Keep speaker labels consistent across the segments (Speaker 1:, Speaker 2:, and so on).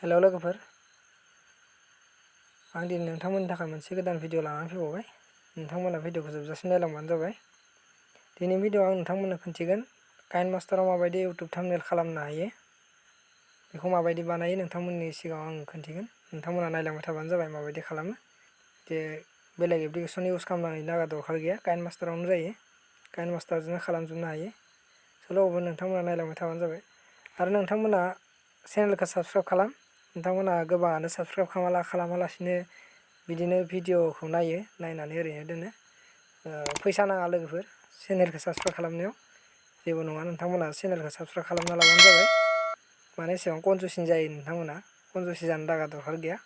Speaker 1: Hello लोगोफोर, आं दिनै नोंथांमोननि थाखाय मोनसे गोदान भिडिअ लानानै फैबावबाय। नोंथांमोना भिडिअखौ जोबजासिम नायलांबानो जाबाय। दिनै भिडिअ आं नोंथांमोननो खोन्थिगोन काइन मास्टाराव माबायदि इउटुब थाम्बनेल खालामनो हायो, बेखौ माबायदि बानायो नोंथांमोननि सिगाङाव आं खोन्थिगोन। नोंथांमोना नायलांबाय थाबानो जाबाय माबायदि खालामो। जे बेलेग एप्लिकेसन इउज खालामनानै नागा दरखार गैया, काइन मास्टारावनो जायो। काइन मास्टारजोंनो खालामजोबनो हायो। सोलावबो नोंथांमोना नायलांबाय थाबानो जाबाय। आरो नोंथांमोना चेनेलखौ साबस्क्राइब खालाम। नोंथांमोना गोबाङानो साबस्क्राइब खालामालासिनो बिदिनो भिडिअखौ नायो, नायनानै ओरैनो दोनो। फैसा नाङा लोगोफोर, चेनेलखौ साबस्क्राइब खालामनायाव जेबो नङा। नोंथांमोना चेनेलखौ साबस्क्राइब खालामना लाबानो जाबाय। माने एसेबां कनजुसि जायो नोंथांमोना, कनजुसि जानो लागा दरखार गैया।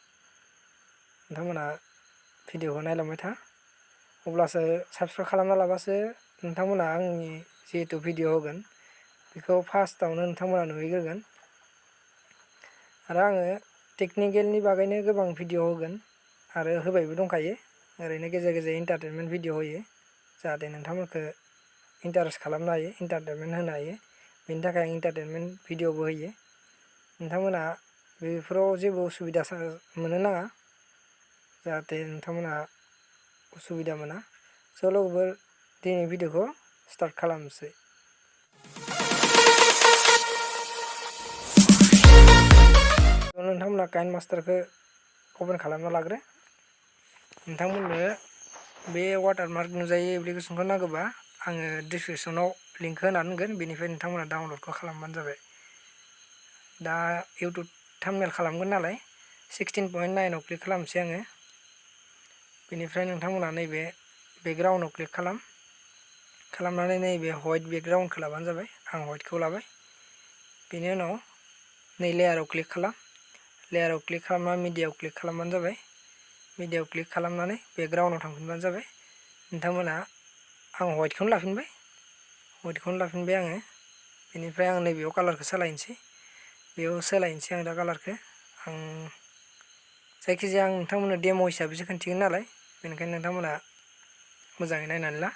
Speaker 1: नोंथांमोना भिडिअखौ नायलांबाय था, अब्लासो साबस्क्राइब खालामना लाबासो नोंथांमोना आंनि जिहेतु भिडिअ होगोन बेखौ फार्स्टआवनो नोंथांमोना नुहैग्रोगोन। आरो आङो टेकनिकेलनि बागैनो गोबां भिडिअ होगोन आरो होबायबो दंखायो। ओरैनो गेजेर गेजेर इन्टारटेनमेन्ट भिडिअ होयो, जाहाथे नोंथांमोनखौ इन्टारेस्ट खालामनो हायो, इन्टारटेनमेन्ट होनो हायो। बेनि थाखाय आं इन्टारटेनमेन्ट भिडिअबो होयो। नोंथांमोना बेफोराव जेबो उसुबिदा मोननो नाङा, जाहाथे नोंथांमोना उसुबिदा मोना। स' लोगोफोर, दिनै भिडिअखौ स्टार्ट खालामनोसै। नोंथांमोना काइन मास्टारखौ अपेन खालामना लाग्रो। नोंथांमोननो बे वाटारमार्क नुजायै एप्लिकेसनखौ नांगौबा आङो डिसक्रिपसनाव लिंकखौ होनानै दोनगोन, बेनिफ्राय नोंथांमोना डाउनलडखौ खालामबानो जाबाय। दा इउटुब थाम्बनेल खालामगोन नालाय 16.9 क्लिक खालामसै आङो। बेनिफ्राय नोंथांमोना नैबे बेकग्राउन्डआव क्लिक खालामनानै नैबे व्हाइट बेकग्राउन्डखौ लाबानो जाबाय। आं व्हाइटखौ लाबाय। बेनि उनाव नै लेयाराव क्लिक खालाम। लेयाराव क्लिक खालामना मिडियायाव क्लिक खालामबानो जाबाय। मिडियायाव क्लिक खालामनानै बेकग्राउन्डआव थांफिनबानो जाबाय। नोंथांमोना आं व्हाइटखौनो लाफिनबाय आङो। बेनिफ्राय आं नैबेयाव कालारखौ सोलायनोसै। बेयाव सोलायनोसै आं दा कालारखौ। जायखिजाया आं नोंथांमोननो डेम' हिसाबैसो खोन्थिगोन नालाय, बेनिखायनो नोंथांमोना मोजाङै नायनानै ला।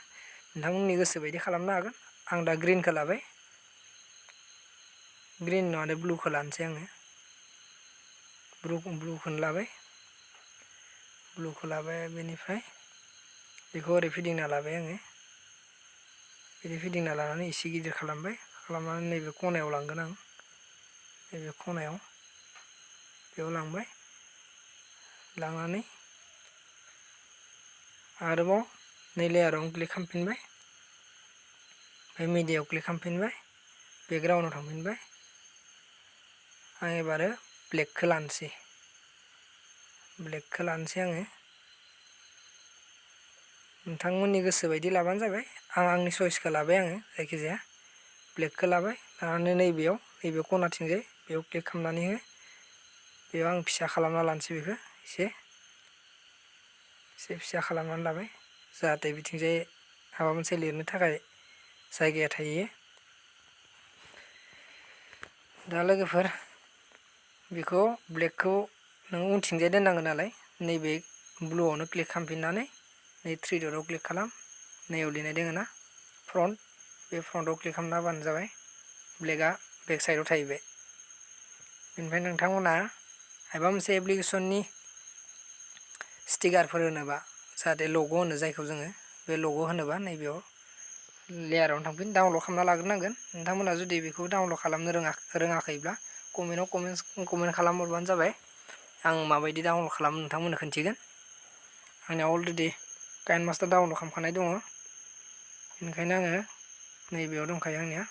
Speaker 1: नोंथांमोननि गोसो बायदि खालामनो हागोन। आं दा ग्रिनखौ लाबाय। ग्रिन नङा, ब्लुखौ लानोसै आङो। ब्लुखौनो लाबाय। बेनिफ्राय बेखौ ओरै फिदिंना लाबाय आङो। बिदि फिदिंना लानानै एसे गिदिर खालामबाय। खालामनानै नैबे खनायाव लांगोन आं। नैबे खनायाव बेयाव लांबाय। लांनानै आरोबाव नै लेयारावनो क्लिक खालामफिनबाय। ओमफ्राय मिडियायाव क्लिक खालामफिनबाय। बेकग्राउन्डआव थांफिनबाय। आं एबारो ब्लेकखौ लानोसै आङो। नोंथांमोननि गोसो बायदि लाबानो जाबाय। आं आंनि चइसखौ लाबाय आङो। जायखिजाया ब्लेकखौ लाबाय। लानानै नैबे खनाथिंजाय बेयाव क्लिक खालामनानै हो। बेयाव आं फिसा खालामना लानोसै, बेखौ एसे फिसा खालामनानै लाबाय, जाहाथे बिथिंजाय माबा मोनसे लिरनो थाखाय जायगाया थायो। दा लोगोफोर, बेखौ ब्लेकखौ नों उनथिंजाय दोननांगोन नालाय, नैबे ब्लुआवनो क्लिक खालामफिननानै नै थ्रि डटआव क्लिक खालाम। नैयाव लिरनाय दोङो ना फ्रन्ट, बे फ्रन्टआव क्लिक खालामना होबानो जाबाय। ब्लेकआ बेक साइडआव थाहैबाय। बेनिफ्राय नोंथांमोना माबा मोनसे एप्लिकेसननि स्टिकारफोर होनोबा, जाहाथे लग' होनो जायखौ जोङो, बे लग' होनोबा नैबेयाव लेयारावनो थांफिन डाउनलड खालामना लाग्रोनांगोन। नोंथांमोना जुदि बेखौ डाउनलड खालामनो रोङाखैब्ला कमेन्टआव कमेन्ट खालामहरबानो जाबाय। आं माबायदि डाउनलड खालामो नोंथांमोननो खोन्थिगोन। आंनिया अलरेडि काइन मास्टार डाउनलड खालामखानाय दङ, बेनिखायनो आङो नैबेयाव दंखायो आंनिया।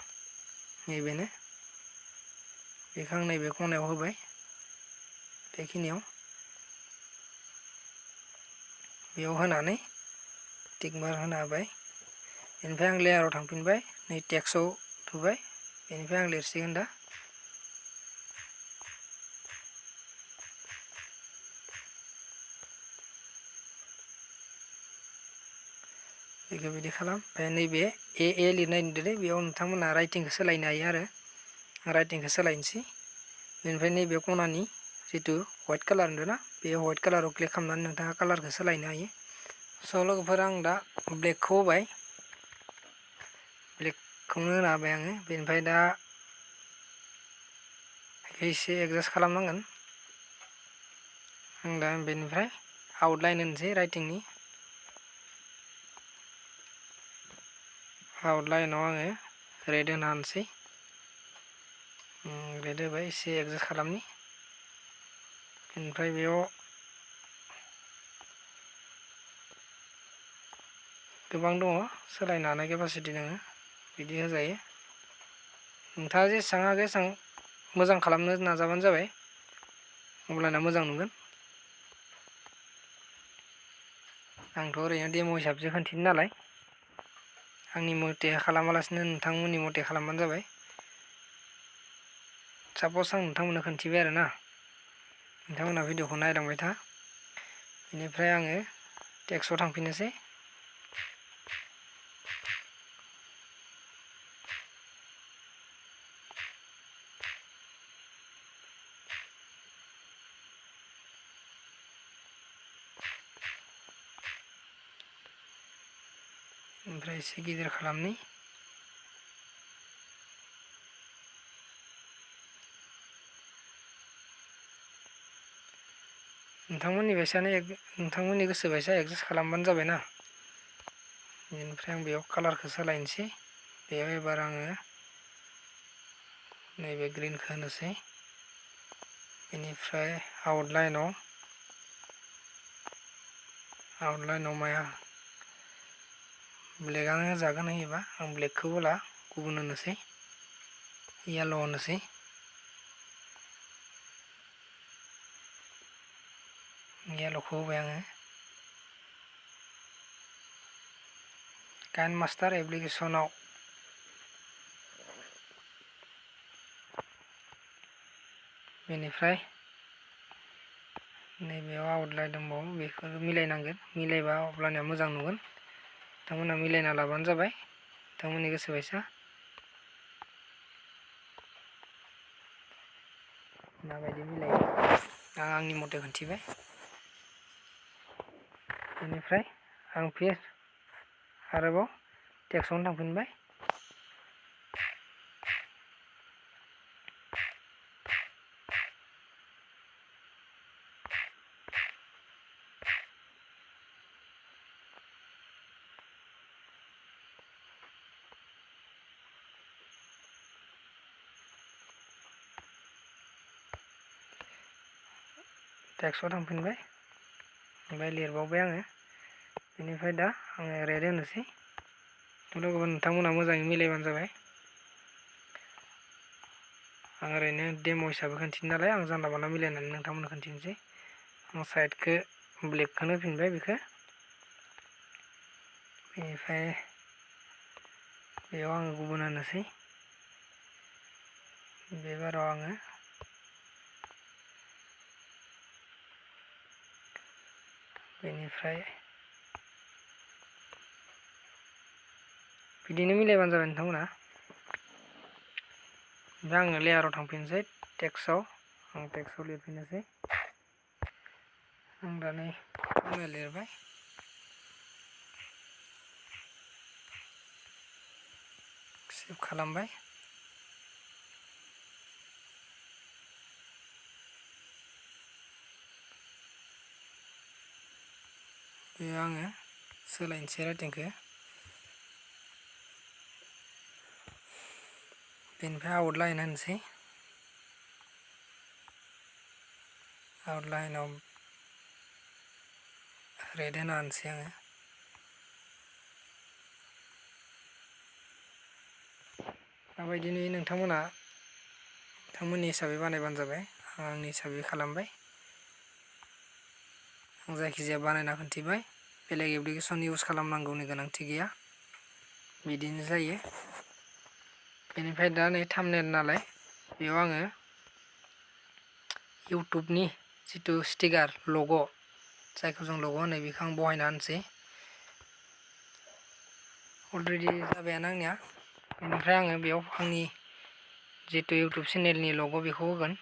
Speaker 1: नैबेनो बेखौ आं नैबे खनायाव होबाय। बेखिनियाव बेयाव होनानै टिक मार्क होना होबाय। बेनिफ्राय आं लेयाराव थांफिनबाय। नै टेक्सआव थुबाय। बेनिफ्राय आं लिरसिगोन दा। बेखौ बिदि खालाम। ओमफ्राय नैबे ए लिरनाय नुदों, बेयाव नोंथांमोना राइटिंखौ सोलायनो हायो आरो आं राइटिंखौ सोलायनोसै। बेनिफ्राय नैबे खनानि जिथु व्हाइट कालार नुदोंना, बे व्हाइट कालाराव क्लिक खालामनानै नोंथाङा कालारखौ सोलायनो हायो। स' लोगोफोर, आं दा ब्लेकखौ होबाय। ब्लेकखौनो होना होबाय आङो। बेनिफ्राय दा बेखौ एसे एडजास्ट खालामनांगोन। आं दा बेनिफ्राय आउटलाइन होनोसै राइटिंनि आउटलाइनाव आङो रेड होना होनोसै रेड होबाय एसे एडजास्ट खालामनि बेनिफ्राय बेयाव गोबां दङ सोलायनो हानाय केपासिटि दङ बिदि होजायो नोंथाङा जेसेबां हागौ एसेबां मोजां खालामनो नाजाबानो जाबाय अब्लाना मोजां नुगोन आंथ' ओरैनो डेम' हिसाबसो खोन्थिनो नालाय आंनि मथे खालामालासिनो नोंथांमोननि मथे खालामबानो जाबाय सापस आं नोंथांमोननो खोन्थिबाय आरोना नोंथांमोना भिडिअखौ नायलांबाय था बेनिफ्राय आङो टेक्स्टआव थांफिननोसै ओमफ्राय एसे गिदिर खालामनि नोंथांमोननि गोसो बायसा एडजास्ट खालामबानो जाबायना बेनिफ्राय आं बेयाव कालारखौ सोलायनोसै बेयाव एबार आङो नैबे ग्रिनखौ होनोसै बेनिफ्राय आउटलाइनाव माया ब्लेकआनो होजागोन होयोबा आं ब्लेकखौ होला गुबुन होनोसै येल्ल' होनोसै येल्ल'खौ होबाय आङो काइन मास्टार एप्लिकेसनाव बेनिफ्राय नैबेयाव आउटलाइन दंबावो बेखौ मिलायनांगोन मिलायबा अब्लानिया मोजां नुगोन नोंथांमोना मिलायना लाबानो जाबाय नोंथांमोननि गोसो बायसा माबायदि मिलायो आं आंनि मथे खोन्थिबाय बेनिफ्राय आं आरोबाव टेक्स्टआवनो थांफिनबाय टेक्स्टआव थांफिनबाय ओमफ्राय लिरबावबाय आङो बेनिफ्राय दा आङो रेड होनोसै लोगोफोर नोंथांमोना मोजाङै मिलायबानो जाबाय आं ओरैनो डेम' हिसाबै खोन्थिनो नालाय आं जानला मानला मिलायनानै नोंथांमोननो खोन्थिनोसै आं साइडखौ ब्लेकखौनो होफिनबाय बेखौ बेनिफ्राय बेयाव आङो गुबुन होनोसै बे बाराव आङो बेनिफ्राय बिदिनो मिलायबानो जाबाय नोंथांमोना दा आङो लेयाराव थांफिनसै टेक्स्टआव आं टेक्स्टआव लिरफिननोसै आं दा नै लिरबाय सेभ खालामबाय बेयाव आङो सोलायनोसै राइटिंखौ बेनिफ्राय आउटलाइन होनोसै आउटलाइनाव रेड होना होनोसै आङो माबायदि नुयो नोंथांमोननि हिसाबै बानायबानो जाबाय आं आंनि हिसाबै खालामबाय आं जायखिजाया बानायना खोन्थिबाय बेलेग एप्लिकेसन इउज खालामनांगौनि गोनांथि गैया बिदिनो जायो बेनिफ्राय दा नै थाम्बनेल नालाय बेयाव आङो इउटुबनि जिथु स्टिकार लग' जायखौ जों लग' होनो बेखौ आं बहायना होनोसै अलरेडि जाबायानो आंनिया बेनिफ्राय आङो बेयाव आंनि जितु इउटुब चेनेलनि लग' बेखौ होगोन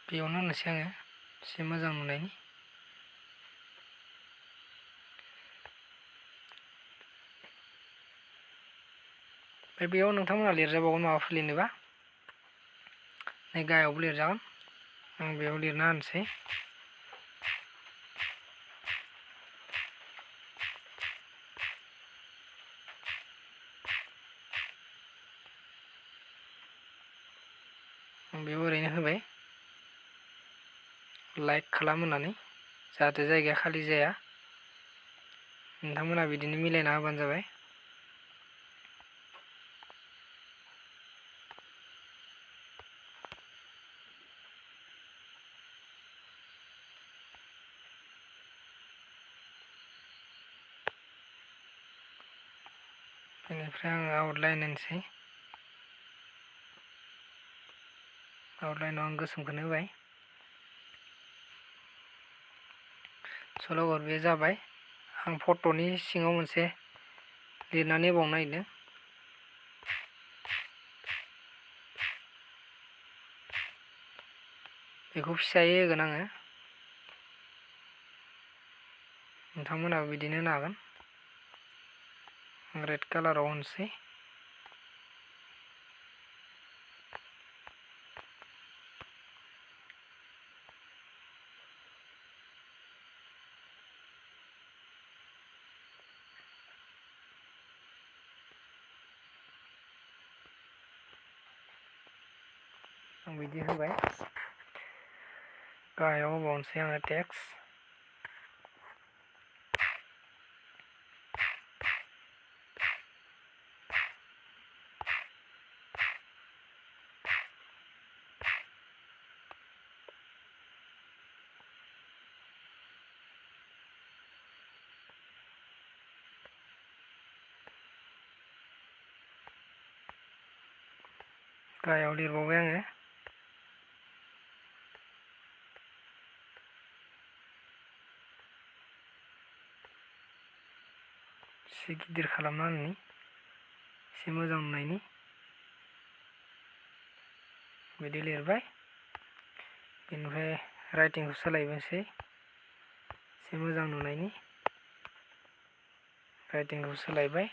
Speaker 1: बेयावनो होनोसै आङो एसे मोजां नुनायनि ओमफ्राय बेयाव नोंथांमोना लिरजाबावगोन माबाफोर लिरनोबा नै गाहायावबो लिरजागोन आं बेयाव लिरना होनोसै आं बेयाव ओरैनो होबाय लाइक खालाम होननानै जाहाथे जायगाया खालि जाया नोंथांमोना बिदिनो मिलायना होबानो जाबाय बेनिफ्राय आङो आउटलाइन होनोसै आउटलाइनाव आं गोसोमखौनो होबाय सल'गर बे जाबाय आं फट'नि सिङाव मोनसे लिरनानै होबावनो नागिरदों बेखौ फिसायै होगोन आङो नोंथांमोनाबो बिदिनो होनो हागोन आं रेड कालाराव होनोसै आं बिदि होबाय गाहायाव होबावनोसै आङो टेक्स्ट गाहायाव लिरबावबाय आङो एसे गिदिर खालामना होनि एसे मोजां नुनायनि बिदि लिरबाय बेनिफ्राय राइटिंखौ सोलायनोसै एसे मोजां नुनायनि राइटिंखौ सोलायबाय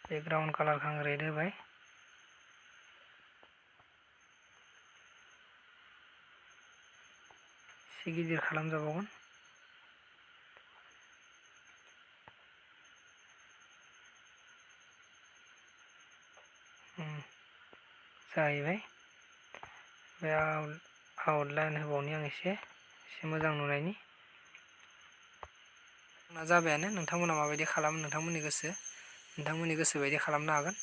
Speaker 1: बेकग्राउन्ड कालारखौ आं रेड होबाय एसे गिदिर खालामजाबावगोन जाहैबाय बे आउटलाइन होबावनि आं एसे मोजां नुनायनि जाबायानो नोंथांमोना माबायदि खालामो नोंथांमोननि गोसो बायदि खालामनो हागोन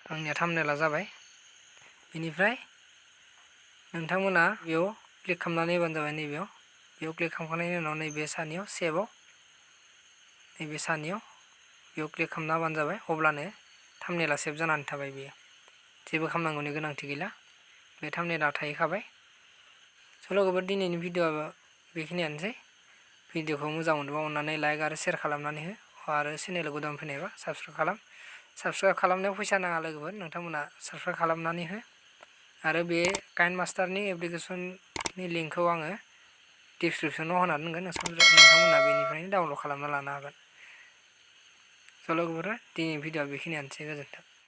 Speaker 1: आंनिया थाम्बनेला जाबाय बेनिफ्राय नोंथांमोना बेयाव क्लिक खालामनानै होबानो जाबाय बेयाव क्लिक खालामखांनायनि उनाव नैबे सानियाव सेभआव नैबे सानियाव बेयाव क्लिक खालामना होबानो जाबाय अब्लानो थाम्बनेला सेभ जानानै थाबाय बेयो जेबो खालामनांगौनि गोनांथि गैला बे थाम्बनेला थाहैखाबाय सल'गोफोर दिनैनि भिडिअआ बेखिनियानोसै भिडिअखौ मोजां मोनोबा अननानै लाइक आरो शेयार खालामनानै हो आरो चेनेलाव गोदान फैनायबा साबस्क्राइब खालामनायाव फैसा नाङा लोगोफोर नोंथांमोना साबस्क्राइब खालामनानै हो आरो बे काइन मास्टारनि एप्लिकेसननि लिंकखौ आङो डिसक्रिपसनाव होनानै दोनगोन नोंथांमोना बेनिफ्रायनो डाउनलड खालामना लानो हागोन सल'गोफोर दिनैनि भिडिअआ बेखिनियानोसै गोजोन्थों